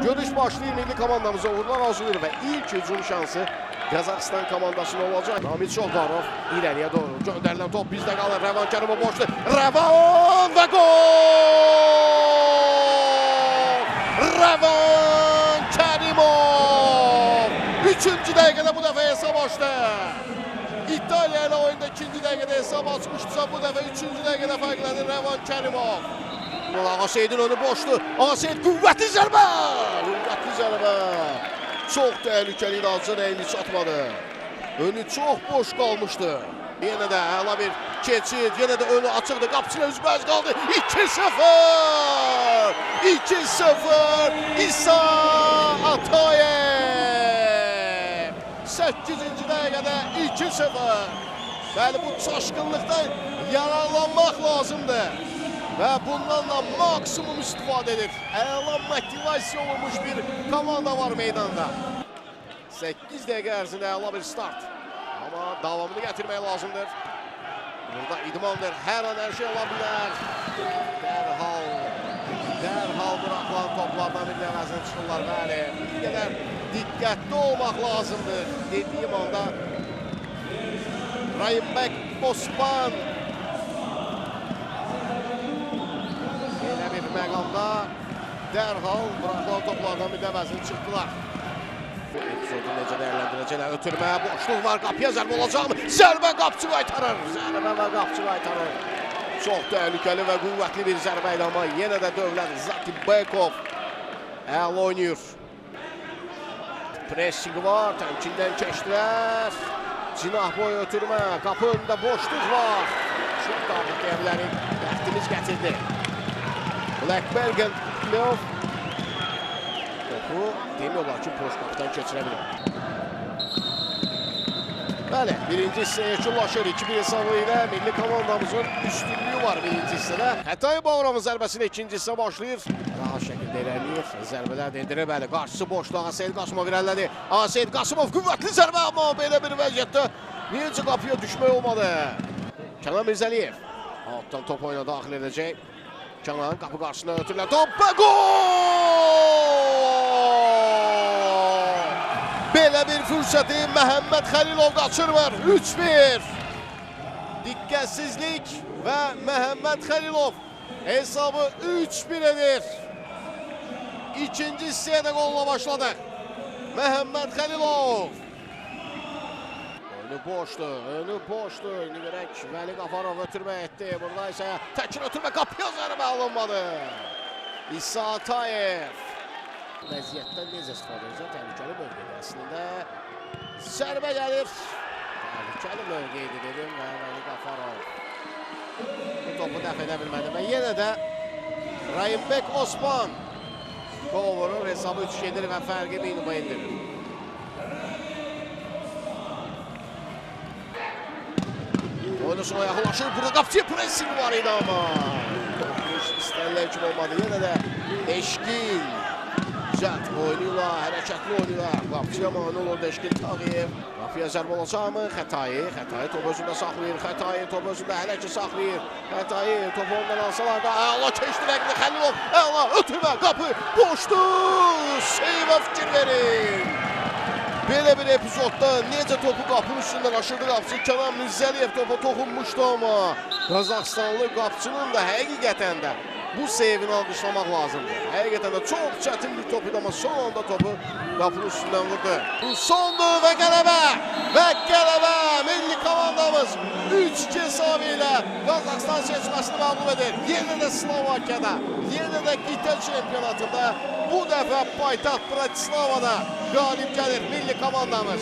Görüş başlayır, milli komandamıza uğurlar arzulayır və ilk hücum şansı Qazaxıstan komandasına olacaq. Ramil Çoldarov irəliyə doğru göndərilən top bizdə qalır. Rəvan Kərimov boşdur. Rəvan və gol! Rəvan Kərimov! 3-cü dəqiqədə bu dəfə hesab açdı. İtaliya ilə oyunda 2-ci dəqiqədə hesab açmışdısa bu dəfə 3-cü dəqiqədə fərqlənir Rəvan Kərimov. Ağaseyidin önü boşdur. Ağaseyid qüvvətli zərbə! Qüvvətli zərbə. Çox təhlükəli idi, azca rəyini çatmadı. Önü çox boş qalmışdı. Yenə də əla bir keçid, yenə də önü açıqdı. Qapıçı ilə üzbəüz qaldı. 2-0! 2-0! İsa Atayev! 8-ci dəqiqədə 2-0. Bəli, bu çaşqınlıqdan yararlanmaq lazımdır. Və bundan da maksimum istifadə edir. Əla motivasiya olunmuş bir komanda var meydanda. 8 dəqiqə ərzində əla bir start. Amma davamını gətirmək lazımdır. Burada idmandır. Hər an hər şey ola bilər. Dərhal buraxılan toplardan bir əvəzinə çıxırlar. Bəli, bir qədər diqqətli olmaq lazımdır. Dediyim anda Rahimbek Osman elə bir məqamda dərhal buraxılan toplardan bir əvəzinə çıxdılar. Bu epizodu necə dəyərləndirəcəklər? Ötürmə, boşluq var, qapıya zərbə olacaqmı? Zərbə qapıçı qaytarır. Zərbə və qapıçı qaytarır. Çox təhlükəli və qüvvətli bir zərbə idi, amma yenə də Dövlət Zatibekov əla oynayır. Pressing var, təmkindən keçdilər. Cinah boyu ötürmə, qapı önündə boşluq var. Çox darlıq deyə bilərik. Bəxtimiz gətirdi. Blackbergen playoff topu demək olar ki, boş qapıdan keçirə bilir. Bəli, birinci hissə yekunlaşır. 2-1 hesabı ilə milli komandamızın üstünlüyü var birinci hissədə. Xətai Bağırovun zərbəsi ilə ikinci hissə başlayır. Rahat şəkildə irəliləyir. Zərbələr də endirir. Bəli, qarşısı boşdur. Ağaseyid Qasımov irəlilədi. Ağaseyid Qasımov qüvvətli zərbə, amma belə bir vəziyyətdə necə qapıya düşmək olmadı. Kənan Mirzəliyev altdan top oyuna daxil edəcək. Kənan qapı qarşısına ötürülən top və gol! Belə bir fürsəti Məhəmməd Xəlilov qaçırmır. 3-1. Diqqətsizlik və Məhəmməd Xəlilov hesabı 3-1 edir. İkinci hissəyə də qolla başladı. Məhəmməd Xəlilov. Önü boşdur, önü boşdur. İndi görək Vəli Qafarov ötürmə etdi. Burada isə təkir ötürmə, qapıya zərbə alınmadı. İsa Atayev. Vəziyyətdən necə istifadə edəcək? Təhlükəli mövqedir əslində. Zərbə gəlir. Təhlükəli mövqeydi dedim və Vəli Qafarov bu topu dəf edə bilmədi. Və yenə də Rahimbek Osman gol vurur, hesabı 3 edir və fərqi minimuma indirir. Oyunun sona yaxınlaşır. Burada qapıçıya pressing var idi amma topuş istənilən kimi olmadı. Yenə də Eşqil cəld oynayırlar, hərəkətli oynayırlar. Qapıçıya mane olur Eşqil Tağıyev. Qapıya zərbə olacaqmı? Xətai, Xətai topu özündə saxlayır. Xətai topu özündə hələ ki saxlayır. Xətai topu ondan alsalar da əla keçdi rəqibini Xəlilov. Əla ötürmə, qapı boşdur. Seyvə fikir verin. Belə bir epizodda necə topu qapının üstündən aşırdı qapıçı Kənan Mirzəliyev topa toxunmuşdu, amma Qazaxıstanlı qapıçının da həqiqətən də bu seyvini alqışlamaq lazımdır. Həqiqətən də çox çətin bir top idi, amma son anda topu qapının üstündən vurdu. Bu sondur və qələbə! Və qələbə! Milli komandamız 3-2 hesabı ilə Qazaxıstan seçməsini məğlub edir. Yenə də Slovakiyada, yenə də qitə çempionatında bu dəfə paytaxt Bratislavada qalib gəlir milli komandamız.